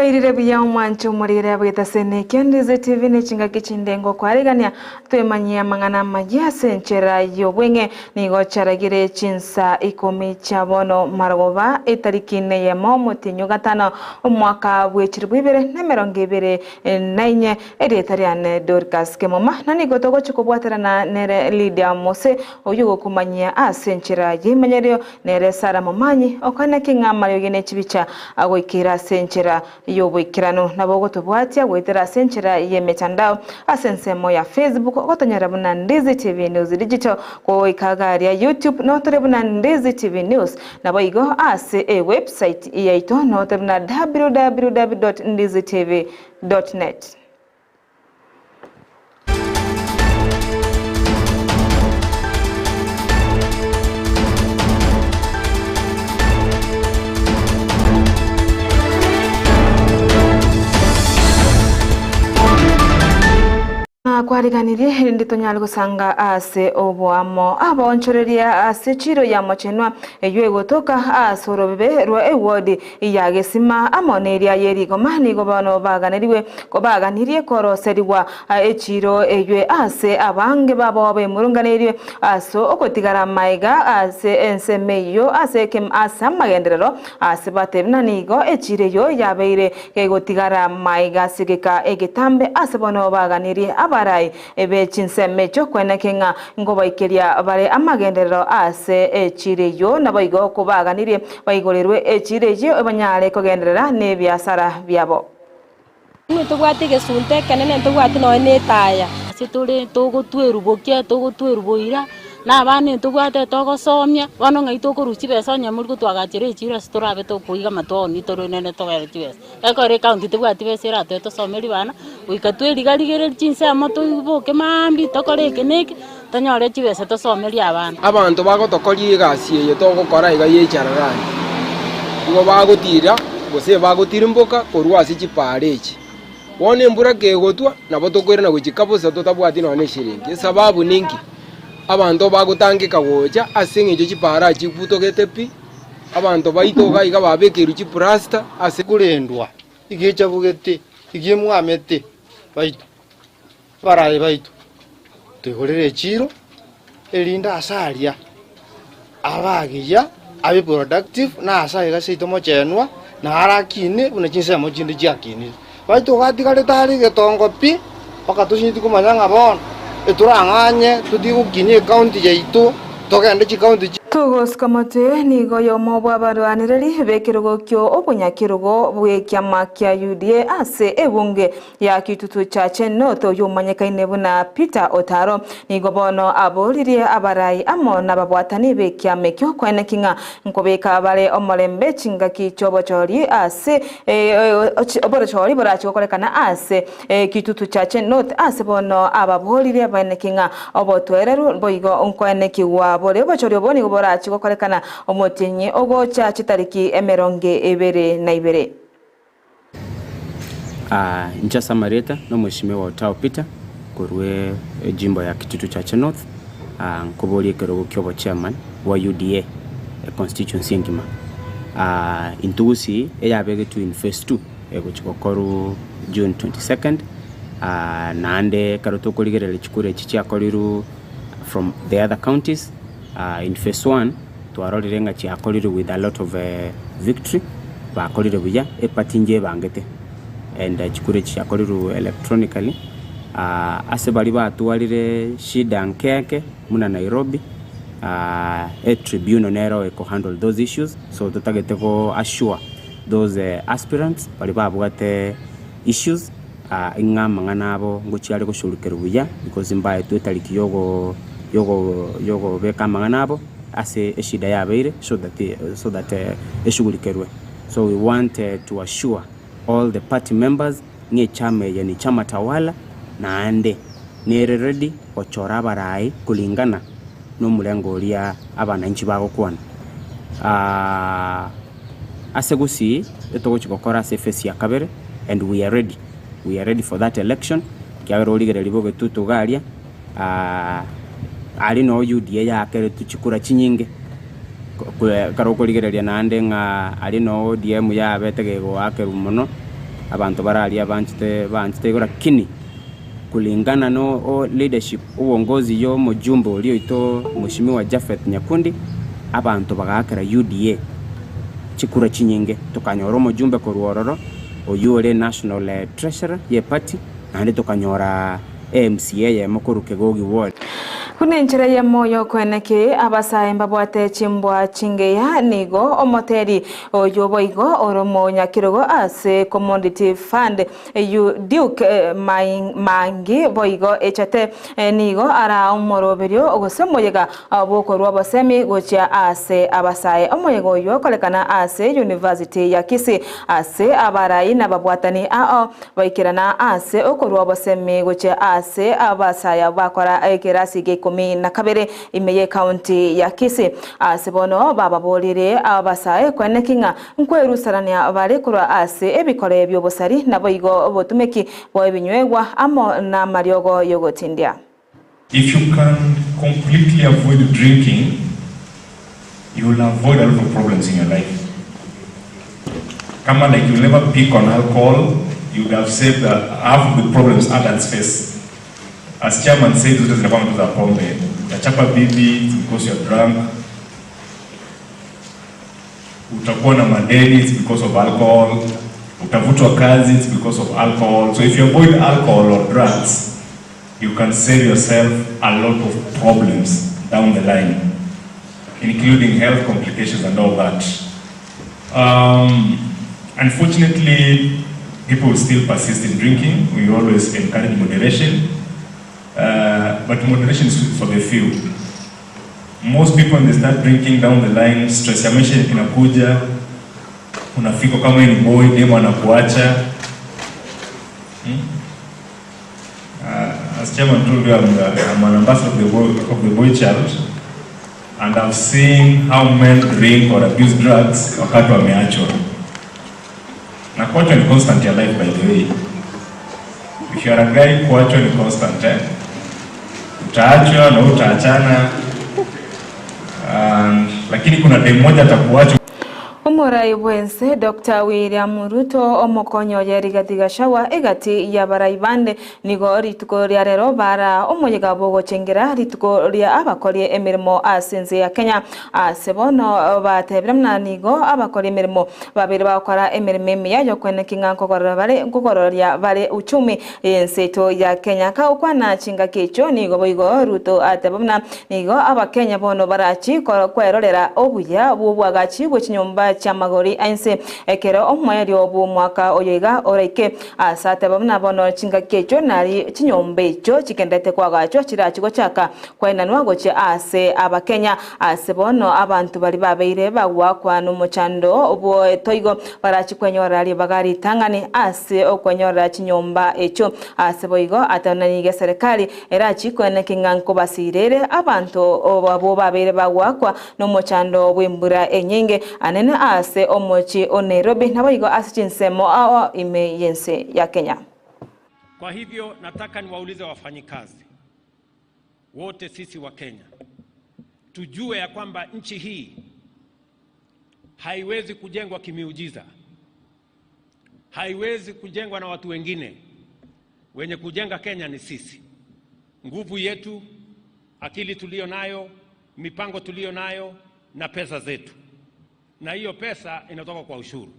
Bwairire buya omwancho omorire abwete ase eneki Ndizi TV ne chingaki chinde ngokwarigania twemanyie amang'ana amayia ase enchera y'obweng'e nigo chiaragire chinsa ikomi chia bono marogoba etariki neyemo omotienyi ogatano omwaka bw'echiribu ibere na emerongo ebere na inye erieta riane Dorcas Kemuma na nigo togochia kobwaterana nere Lydia Mose oyio ogokomanyia ase enchera y'emenyerio Nere Sara momanyi, okanaki ng'a amariogi ne chibicha agoikeire ase enchera y'oboikeranu. Nabo ogotobwatia goetera ase enchera y'emetandao ase ensemo ya Facebook ogotonyora buna Ndizi TV News Digital, goika agaria YouTube notore buna Ndizi TV News, naboigo ase ewebsite yaito notore buna www.ndizitv.net. Kwariganirie erinde tonyare gosanga ase oboamo abaonchoreria ase chiiro ya mochenwa eyio egotoka ase orobebe rwa ewodi ya gesima amo neria ye rigoma nigo bono baganerigwe Kobaganirie koroserigwa echiiro eywe ase abange babo bemurunganeirie ase ogotigara amaiga ase ensemo eyio ase ase amagenderero ase batebi na nigo echiiro eyio yabeire kegotigara maiga ase egeka egetambe ase bono baganirie abarai be chinsemo echio kweneke ng'a nkobaikeria bare amagenderero ase echiiro eyio naboigo kobaganirie baigorerwe echiiro eyio banyare kogenderera nebiasara biabo. Inwe ntobwate egesunte ekenene, ntobwati nonya na etaya. Ase tore togotwerubokia, togotweruboira, na abana ntobwate togosomia, bono ng'ai tokorusia chibesa onye mori gotwagachera echiro ase torabe tokoiga amatoni torenene togere chibesa. Ekero ecounty tebwati besa eratoe tosomerie bana, goika tweriga-rigereria chinsemo toboke maambia tokore eke na eke, tonyore chibesa tosomerie abana. Abanto bagotokoria egasi eye togokora iga y'echararani, nigo bagotira gose bagotirimboka korwa ase chipaara echi. Bono embura kegotwa, nabo tokoirana gochika bosa totabwati nonya neshiringi. Esababu ninki? Abanto bagotangeka gocha ase eng'encho chipaara chibutogete pi, abanto baito iga iga babekeirwe chiplasta ase. Korendwa igechabugete, igemwamete baito. Abaraai baito, toigorere echiiro, erinde aase aria abe agiya, abe productive, na aase aiga seito mochenwa, na arakine buna chinsemo chinde chiakinire. Baito gatigarete are egetongo pi, mpaka tosinyeti komanya ng'a bono etorang'anye totige gokinia ecounty yaito, togende chicounty chi. Togosika motwe nigo oyomo bw'abarwanereri b'ekerogo ki'obonyakerogo bw'ekiama kia UDA ase ebunge ya Kitutu Chache North oyomanyekaine buna Peter Otaro nigo bono aboririe abarai amo nababwatani b'ekiama ekio koeneki ng'a nkobeka bare omorembe chingaki chi'obochori ase obochori borache gokorekana ase Kitutu Chache North ase bono ababoririe baeneki ng'a obotoereru boigo nkoenekigwa bore obochori obo nigo borache gokorekana omotienyi ogocha chitariki emerongo ebere na ibere. Inche ase amarieta nomweshimiwa Otao Peter korwa ejimbo ya Kitutu Chache North, nkoboria ekerogo kia obochairman bwa UDA econstituency engima. Intwe gusii eyabegetwe in phase two egochia gokorwa June 22nd, naende ekero tokorigereria chikura echi chiakorirwe from the other counties, in phase one Twarorire ng'a chiakorirwe with a lot of victory, bakorire buya, eparty inche ebangete and chikura echi chiakorirwe electronically, ase baria batwarire shida nke nke buna Nairobi, e tribunal nero eko handle those issues, so totagete go assure those aspirants baria babwate issues ng'a amang'ana abo ngochia are goshughulikerwa buya because mbaetwe etariki yogo yogo yogobeka amang'ana abo. ase eshida yabeire so that so that eshughulikerwe. So we want to assure all the party members ng'a echama eye ni chama tawala naende nere ready gochora abarai kulingana nomorengo oria abananchi bagokwana. Ase gusii etogochi gokora ase ephase ya kabere and we are ready, we are ready for that election ekiagera origereria bogetutu iga aria. Aria noo UDA yaakeretwe chikura chinyinge, ekero okorigereria naende ng'a aria noo ODM yabete gegoakerwa mono, Abanto bare aria banchete banchete igo lakini kulingana no o leadership uongozi yo omojumbe oria oito Mheshimiwa Japheth Nyakundi, abanto bagaakera UDA chikura chinyinge tokanyora omojumbe korwa ororo oywo ore national treasurer ye party naende tokanyora eMCA eyemo korwa Kegogi ward. Buna enchera eyemo y'okoeneki abasae mbabwate chimbwa chingiya, nigo omoteri oyio boigo ore omonyakerogo ase Commodity Fund Duke Maangi boigo echate nigo araa omoroberio gose omoyega bw'okorua obosemi gochia ase abasae. Omoyega oyio okorekana ase University ya Kisii ase abarai na ababwatani ao Baikerana ase okorua obosemi gochia ase abasae abwo bakora ekerasi gia 12 ime y'ecounty ya Kisii. Ase bono bababorire abasae koeneki ng'a nkwerusanania bare korwa ase ebikore bi'obosari naboigo obotumeki bw'ebinywegwa amo namariogo y'ogotindia. If you can completely avoid drinking, you will avoid a lot of problems in your life. Kama like you'll never pick on alcohol, you would have saved half of the problems adults face. As chairman said, zote zinakuwa tu za pombe. Utachapa bibi it's because you're drunk. Utakuwa na madeni it's because of alcohol. Utavutwa kazi it's because of alcohol. So if you avoid alcohol or drugs, you can save yourself a lot of problems down the line, including health complications and all that. Unfortunately, people still persist in drinking. We always encourage moderation, but moderation is for the few. Most people when they start drinking down the line, stress ya maisha inakuja, unafika kama ni boy, demo anakuacha. As chairman told you, I'm an ambassador of the boy child, and I've seen how men drink or abuse drugs wakati wameachwa. Na kuachwa ni constant ya life by the way. If you are a guy, kuachwa ni constant eh? Utaachwa na utaachana. And, lakini kuna dem moja atakuacha. Omorai bw'ense Doctor William Ruto omokonyi oye Rigathi Gachagua egati y'abarai bande nigo rituko ria rero bara omoyega bw'ogochengera rituko ria abakori emeremo ase ense ya Kenya. Ase bono batebire buna nigo abakori emeremo babere bagokora emeremo emiya y'okweneki ng'a nkogorora bare nkogororia bare uchumi y'ense yaito ya Kenya. Kagokwana chingaki echio nigo boigo Ruto ateba buna Nigo Abakenya bono barachi kwerorera obuya bw'obwagachi bwe chinyomba chi'amagori a inse ekero omoerio bw'omwaka oyo iga oraike. Ase ateba buna bono chingaki echio nari chinyomba echio chigenderete koagachwa chirachi gochaka koenanwa gochia aase Abakenya. Ase bono abanto baria babeire bagoakwa nomochando bw'etoigo barachi kwenyorera ribaga ritang'ani ase okwenyorera chinyomba echio. Ase boigo ateba buna nigo eserekari Erachikwe naki ng'a nkobasiirere abanto abwo babeire bagoakwa nomochando bw'embura enyinge anene aase omochie o Nairobi naboigo ase chinsemo ao ime y'ense ya Kenya. Kwa hivyo nataka niwaulize wafanyikazi wote sisi wa Kenya tujue ya kwamba nchi hii haiwezi kujengwa kimiujiza, haiwezi kujengwa na watu wengine. Wenye kujenga Kenya ni sisi. Nguvu yetu, akili tuliyo nayo, mipango tuliyo nayo na pesa zetu, na hiyo pesa inatoka kwa ushuru.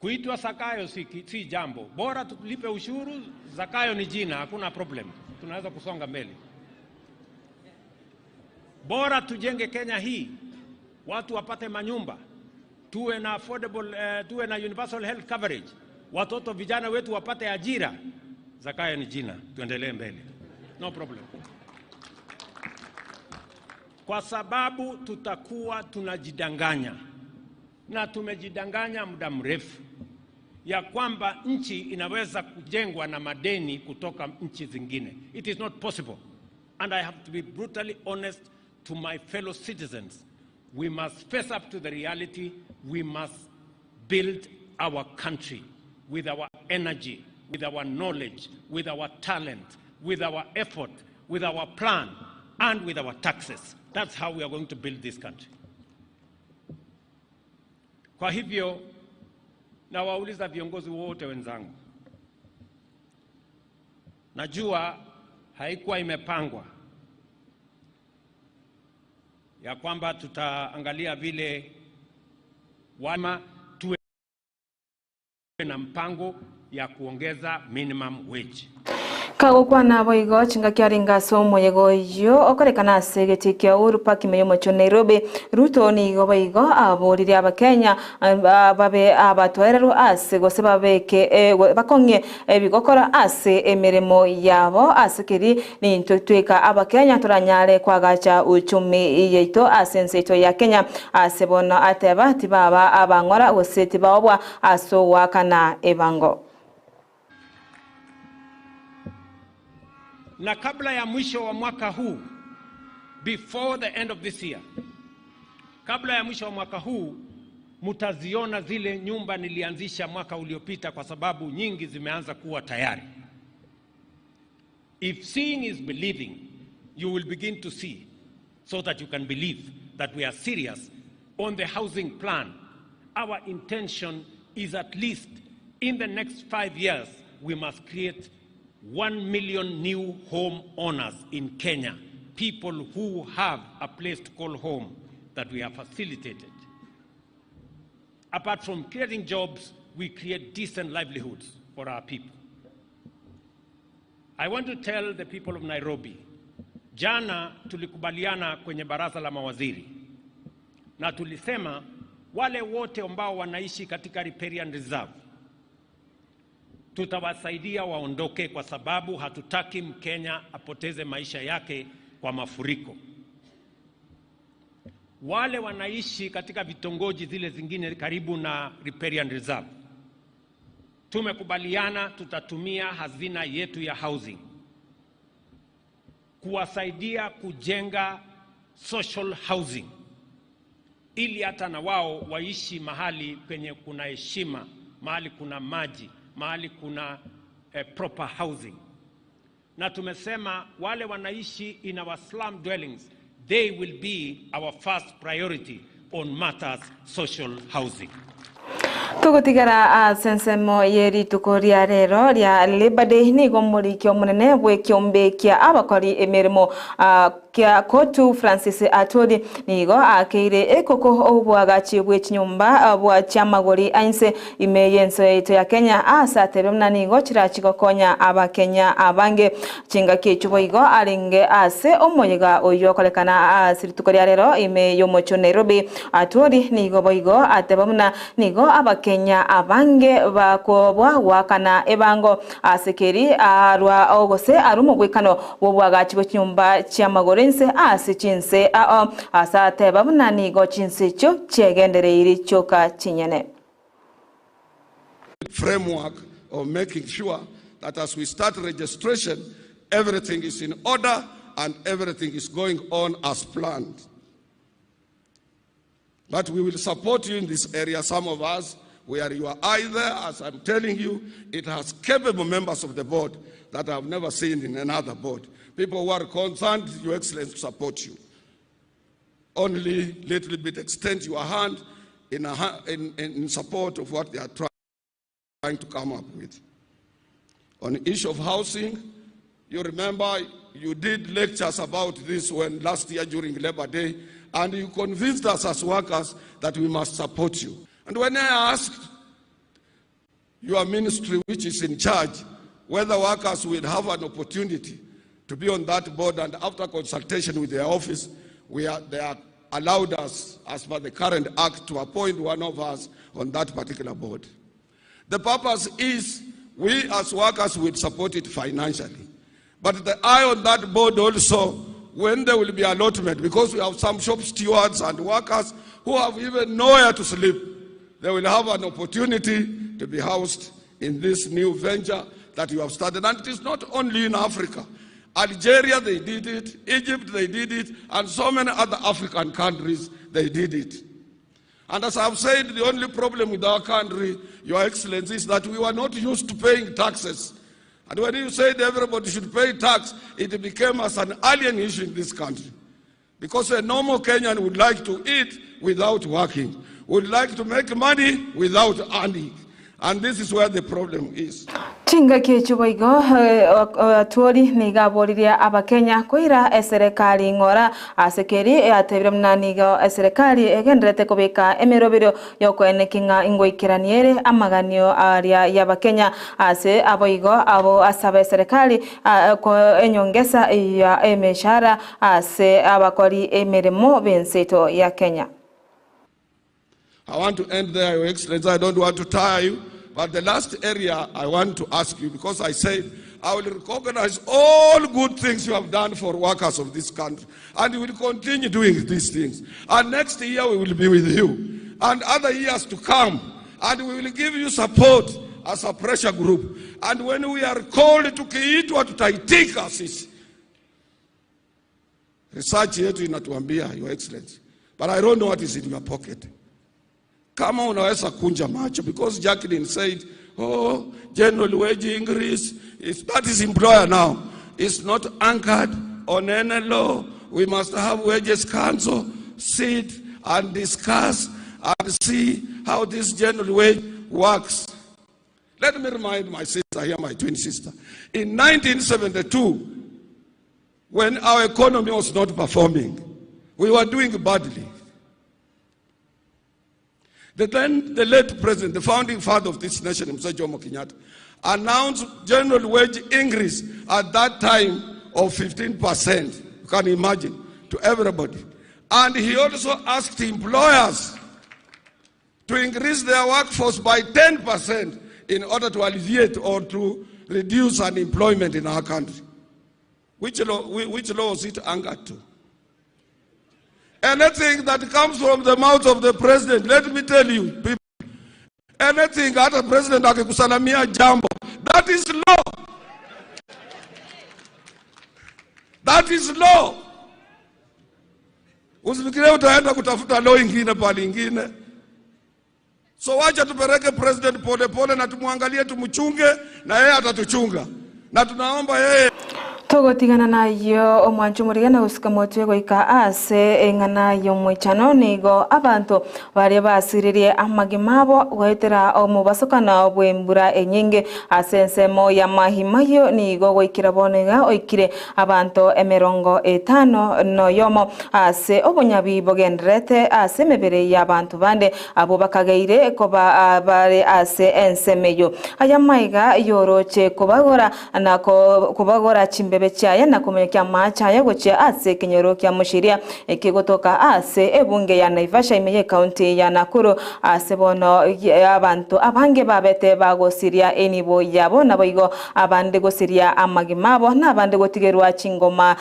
Kuitwa Zakayo si jambo, bora tulipe ushuru. Zakayo ni jina, hakuna problem, tunaweza kusonga mbele. Bora tujenge Kenya hii, watu wapate manyumba, tuwe na affordable, tuwe na universal health coverage, watoto vijana wetu wapate ajira. Zakayo ni jina, tuendelee mbele, no problem, kwa sababu tutakuwa tunajidanganya na tumejidanganya muda mrefu ya kwamba nchi inaweza kujengwa na madeni kutoka nchi zingine. It is not possible. And I have to be brutally honest to my fellow citizens. We must face up to the reality. We must build our country with our energy, with our knowledge, with our talent, with our effort, with our plan, and with our taxes. That's how we are going to build this country. Kwa hivyo nawauliza viongozi wote wenzangu, najua haikuwa imepangwa ya kwamba tutaangalia vile wama tuwe na mpango ya kuongeza minimum wage. Kagokwana boigo chingaki arenge ase omoyega oyio okorekana ase egetii kia Uhuru Park ime y'omochie o Nairobi, Ruto nigo boigo aboririe abakenya babe abatoereru ase gose babeke bakong'ie ebigokora ase emeremo yabo ase keri nintwe tweka abakenya toranyare koagacha uchumi yaito ase ense yaito ya Kenya. Ase bono ateba tibaba abang'ora gose tibaobwa ase ogoakana ebango. Na kabla ya mwisho wa mwaka huu, before the end of this year, kabla ya mwisho wa mwaka huu mtaziona zile nyumba nilianzisha mwaka uliopita, kwa sababu nyingi zimeanza kuwa tayari. If seeing is believing, you will begin to see so that you can believe that we are serious on the housing plan. Our intention is at least in the next 5 years, we must create 1 million new home owners in Kenya, people who have a place to call home that we have facilitated. Apart from creating jobs, we create decent livelihoods for our people. I want to tell the people of Nairobi, jana tulikubaliana kwenye baraza la mawaziri na tulisema wale wote ambao wanaishi katika riparian reserve tutawasaidia waondoke, kwa sababu hatutaki Mkenya apoteze maisha yake kwa mafuriko. Wale wanaishi katika vitongoji zile zingine karibu na riparian reserve, tumekubaliana tutatumia hazina yetu ya housing kuwasaidia kujenga social housing ili hata na wao waishi mahali penye kuna heshima, mahali kuna maji, mahali kuna proper housing. Na tumesema wale wanaishi in our slum dwellings, they will be our first priority on matters social housing. Togotigara ase ensemo ye rituko ria rero ria Labor Day nigo omoriki omonene bw'ekiombe kia abakori emeremo kia Kotu Francis Atwoli nigo akeire ekoko obwagachi bwe chinyomba bwa chiamagori ainse ime y'ense yaito ya Kenya ase atebe buna nigo chirachi gokonya abakenya abange chingaki echio boigo arenge ase omoyega oyio okorekana ase rituko ria rero ime y'omochie o Nairobi. Atwoli nigo boigo ateba buna nigo abakenya abange bakobwa goakana ebango ase keri arwa ogose arwa omogwekano bw'obwagachi bwe chinyomba chiamagoro ense ase chinse ao ase ateba buna nigo chinse echio chiegendereiri chioka chinyene. Framework of making sure that as we start registration, everything is in order and everything is going on as planned. But we will support you in this area. Some of us, we are your eye there. As I'm telling you, it has capable members of the board that I've never seen in another board. People who are concerned, Your Excellency, support you. Only little bit extend your hand in support of what they are trying to come up with. On the issue of housing, you remember you did lectures about this when last year during Labor Day, and you convinced us as workers that we must support you. And when I asked your ministry, which is in charge, whether workers will have an opportunity to be on that board, and after consultation with their office, they are allowed us, as per the current act, to appoint one of us on that particular board. The purpose is we as workers will support it financially. But the eye on that board also, when there will be allotment, because we have some shop stewards and workers who have even nowhere to sleep, they will have an opportunity to be housed in this new venture that you have started. And it is not only in Africa. Algeria, they did it. Egypt, they did it. And so many other African countries, they did it. And as I've said, the only problem with our country, Your Excellency, is that we were not used to paying taxes. And when you said everybody should pay tax, it became as an alien issue in this country. Because a normal Kenyan would like to eat without working, would like to make money without earning. And this is where the problem is. Chingaki echio boigo Atwoli nigo aboririe abakenya koira eserekari ng'ora ase keri atebire buna nigo eserekari egendererete kobeka emeroberio yokoenekia ng'a ingoikerania ere amaganio aria y'abakenya ase aboigo abo asaba eserekari enyongesa ya emeshahara ase abakori emeremo b'enseto ya Kenya. I want to end there, Your Excellency. I don't want to tire you. But the last area I want to ask you, because I said I will recognize all good things you have done for workers of this country. And we will continue doing these things. And next year we will be with you. And other years to come. And we will give you support as a pressure group. And when we are called tukiitwa tutaitika sisi. Research yetu inatuambia, Your Excellency, but I don't know what is in your pocket. Kama unaweza kunja macho because Jacqueline said, oh, general wage increase, is, that is employer now. It's not anchored on any law. We must have wages council sit and discuss and see how this general wage works. Let me remind my sister here, my twin sister. In 1972, when our economy was not performing, we were doing badly. The then, the late president, the founding father of this nation, Mzee Jomo Kenyatta, announced general wage increase at that time of 15%. You can imagine, to everybody. And he also asked employers to increase their workforce by 10% in order to alleviate or to reduce unemployment in our country. Which law, which law is it anchored to? Anything that comes from the mouth of the president, let me tell you, people, anything hata president akikusalamia jambo, that is law. That is law. Usifikirie utaenda kutafuta law ingine pale ingine. So wacha tupeleke president pole pole na tumwangalie, tumchunge na yeye atatuchunga, na tunaomba yeye Togotigana nayo omwancho omorigana gosika motwe goika ase eng'ana y'omoichano nigo abanto baria basiririe amagima abo goetera omobasokano bw'embura enyinge ase ensemo ya mahimayo nigo goikera bono iga oikire abanto emerongo etano noyomo ase obonyabi bogendererete ase emebere y'abanto bande abwo bakageire koba bare ase ensemo eyio. Aya maiga yoroche kobagora na kobagora chimbebe chiaye na komonyokia amache aye gochia ase ekenyoro kia Moshiria ekegotoka ase ebunge ya Naivasha ime y'ecounty ya Nakuru ase bono abanto abange babete bagosiria enibo yabo naboigo abande gosiria amagima abo na abande gotigerwa chingoma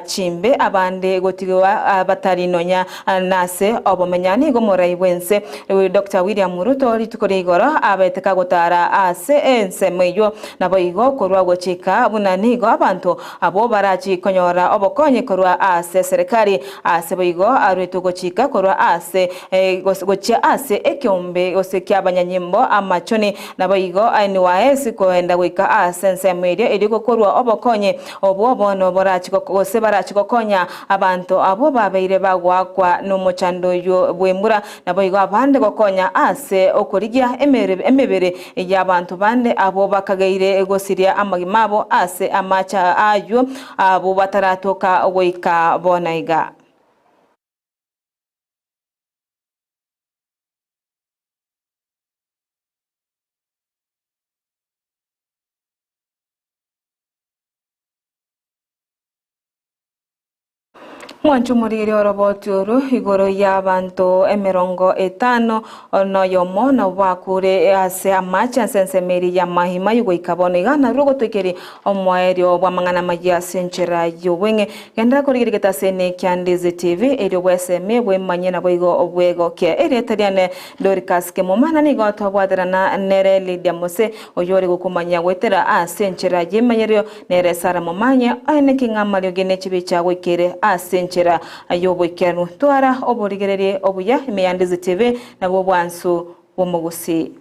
chimbe abande gotigwa batari nonya nase obomenya nigo omorai bwense Doctor William Ruto rituko ria igoro abete kagotara ase ensemo eywo naboigo korwa gochika buna nigo abanto abwo barachi konyora obokonyi korwa ase serikali ase boigo arwetwe gochika korwa ase gochia ase ekeombe gose kia abanyanyimbo amachoni naboigo NYS koenda goika ase ensemo eria erio gokorwa obokonyi obwo bono borachi gose barachi gokonya abanto abwo babeire bagoakwa nomochando oywo bw'embura naboigo abande gokonya ase okorigia emebere y'abanto bande abwo bakageire gosiria amagima abo ase amache aywo abwo bataratoka goika bono iga. Mwanche omoriri oroboti oro igoro y'abanto emerongo etano noyomo nabo bakure ase amache ase ensemo eria y'amahima y'ogoika bono iga narwo ogotoikeria omoerio bw'amang'ana amayia ase enchera y'obweng'e. Genderera korigereria egetaseni kia Ndizi TV erio bweseme bwemanye naboigo bwegokie. Erieta riane Dorcas Kemuma na nigo twabwaterana nere Lydia Mose oyore gokomanya goetera ase enchera y'emanyererio Nere Sara momanye, aye naki ng'a amariogi ne chibicha agoikeire ase enchera y'oboikeranu. Twara oborigererie obuya ime ya Ndizi TV, nabwo obwansu bw'omogusii.